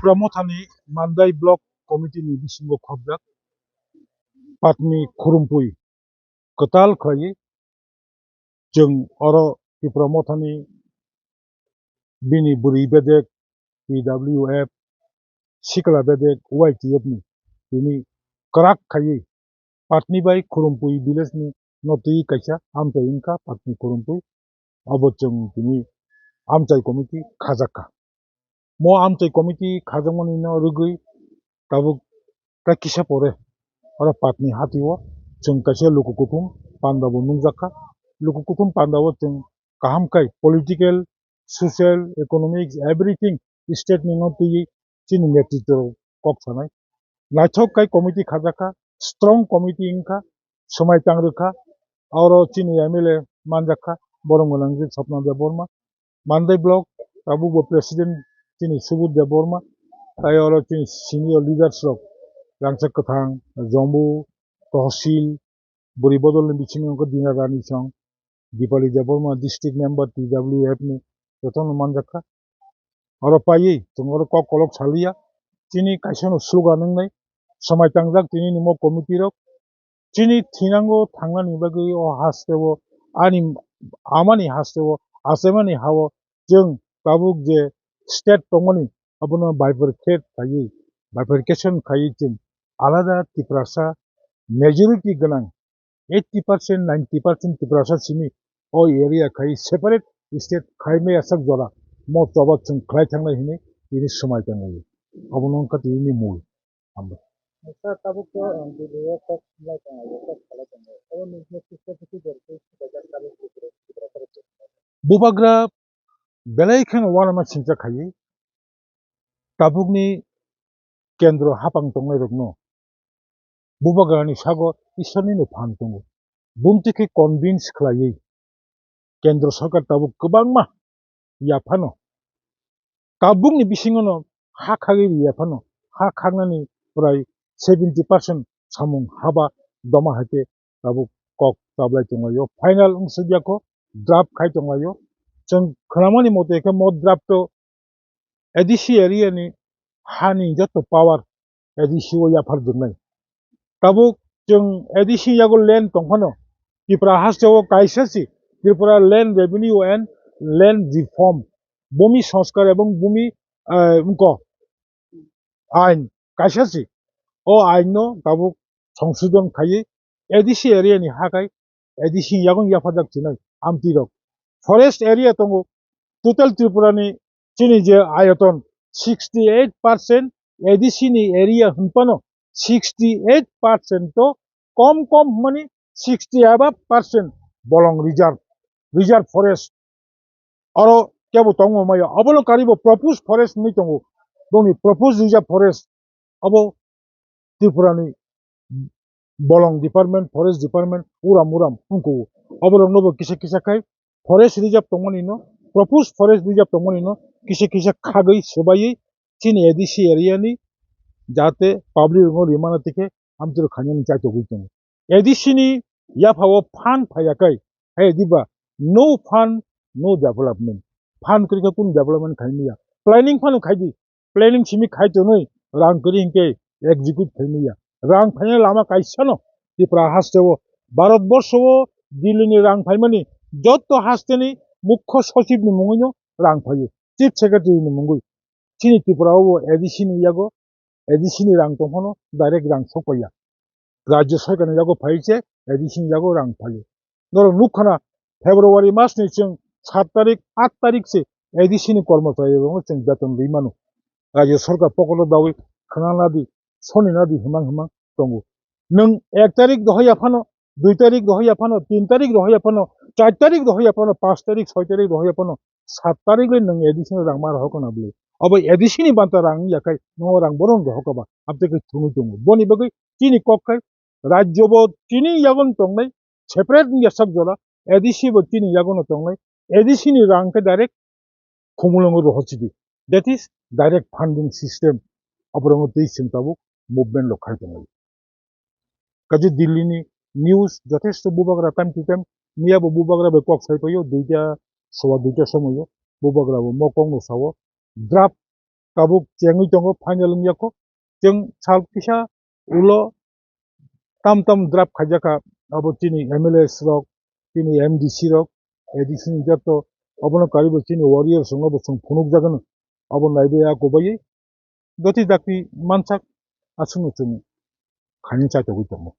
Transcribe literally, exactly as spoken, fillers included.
Tipra Mothani Mandai Block Committee ni bisingo khobjak Patni Khurumpui kwtal khlaiwi chwng oro Tipra Mothani bini bwrwi bedek P W F, sikla bedek Y T F ni tini kwrak khaiwi Patni bai Khurumpui village ni no twi kaisa amchai wngkha Patni Khurumpui, abo chwng tini amchai committee khajakha. Mo amchai committee khajakmani no rwgwi tabuk ta kisa pore oro Patni hatio chwng kaisa luku kuthum panda bo nukjakha. Luku kuthum panda o chwng kaham khai political, social, economics, everything state ni no twiwi chini netritwo rok kok sanai. Naithok khai committee khajakha, strong committee wngkha, swmai tang rwkha, oro chini M L A manjakha, borok gwnangwi Swapna Debbarma, Mandai block, tabuk bo president chini Subodh Debbarma, tai oro chini senior leaders rok, Rangchak Kwthang, Jombu, Tohsil, bwrwi bodolni bisingo wngkha Dina Rani song, Dipali Debbarma, district member T W F ni, jotono manjakha. Oro paiwi chwng oro kok kolok saliya, chini kaisano slogan wngnai, swmai tangjak tini nimo committee rok, chini thinango thangnani bagwi o hasteo ani amani hasteo achaimani hao chwng tabuk je state tongmani abono bifurcate khaiwi, bifurcation khaiwi chwng alada Tiprasa majority gwnang eighty percent, ninety percent Tiprasa simi o area khai separate state khai maya sak jora mo choba chwng khlai thangnai hinwi tini swmai tanglaio. Abono wngkha tini mul. Hambai. Sir, tabuk to, um, Delhi o kok sinlai tongo, kok salai tongo. Abo nini khe sixty fifty jor khe sibaijak tabuk Tripura, Tripura khe. Bubagra belai kheno uanama singcha khaiwi tabukni kendro hapang tongnairokno Bubagrani sago Iswrnino phan tongo. Bumtwi khe convince khlaiwi Kendra Sarkar tabuk kwbangma yaphano, tabukni bisingono ha khagwi ri yaphano, ha khagnani prai seventy percent samung haba doma hai khe tabuk kok chablai tonglaio. Final wngsukya kho, draft khai tonglaio. Chwng khwnamani mote khe mo draft o A D C area ni hani joto power A D C o yaphar jwngnai. Tabuk chwng A D C yago land tongphano Tripura hasteo kaisa si Tripura Land Revenue and Land Reform, Bhumi Sanskar ebong Bhumi, eh, wngko ain kaisa si. O ain no tabuk songsodon khaiwi A D C area ni ha khai A D C ni yago yaphajak chinai amtwi rok. Forest area tongo, total Tripura ni chini je ayoton sixty eight percent A D C ni area hwnphano sixty eight percent to kom kom hwnmani sixty above percent bolong reserve, reserve forest. Aro kebo tongmo maya, obono karibo proposed forest hinwi tongo. Bongni proposed reserve forest abo Tripura ni bolong department, forest department, uram uram wngkho. Oborokno bo kisa kisa khai forest reserve tongmani no, proposed forest reserve tongmani no kisa kisa khagwi swbaiwi chini A D C area ni jate public rokno rimana tikhe amtwrwk khainani chaitogwi tongo. A D C ni yaphao phan phaiya kai, hai diba, no fund, no development. Phan kwrwi khe kunu development khaimaya. Planning phano khaidi, planning simi khai tonwi rang kwrwi hinkhe execute khaimaya. Rang phaina lama kaisano Tripura hasteo, Bharat borsho o Delhi ni rang phaimani joto haste ni mukho sochib ni mungwi no rang phaio, chief secretary ni mungwi. Chini Tripura o A D C ni yago A D C ni rang tongphano direct rang sokpaiya. Rajya Sarkar ni yago phai se A D C ni yago rang phaio. Norok nukha na, February mas ni chwng sat tarik, at tarik se A D C ni kormochari rokno chwng beton rwi mano. Rajya Sarkar pokoto dawi khwnana di, soni na di himang himang tongo. Nwng ek tarik rohorya phano, dui tarik rohorya phano, tin tarik rohorya phano, char tarik rohorya phano, panch tarik, soi tarik rohorya phano, sat tarik le nwng A D C ni rang ma rohor kana bwle. Obo A D C ni banta rang wngya khai, nwng o rang boron rohor kaba, amtwi khe thwngwi tongo. Boni bagwi chini kok khai, rajyo bo chini yagon tongnai, separate wngya sak jora, A D C bo chini yagono tongnai, A D C ni rang khe direct khumulwngo rohor sidi. That is direct funding system. Oborokno twi chwng tabuk movement rok khai tongo. Kaje Delhi ni news jothesto bubagra time to time, miya bo bubagra bai kok sai paio, duita sowa duita somoio bubagra bo mo kok no sao, draft tabuk chengwi tongo, final wngya kho. Chwng sal kisa ulo tam tam draft khaijakha, abo chini M L As rok, chini M D C rok, A D C ni joto, abono karibo chini warriors rokno bo chwng phunukjagano, abo naibe a kubaiwi joti dakti mansak aswkno chwng khaini chaitogwi tongo.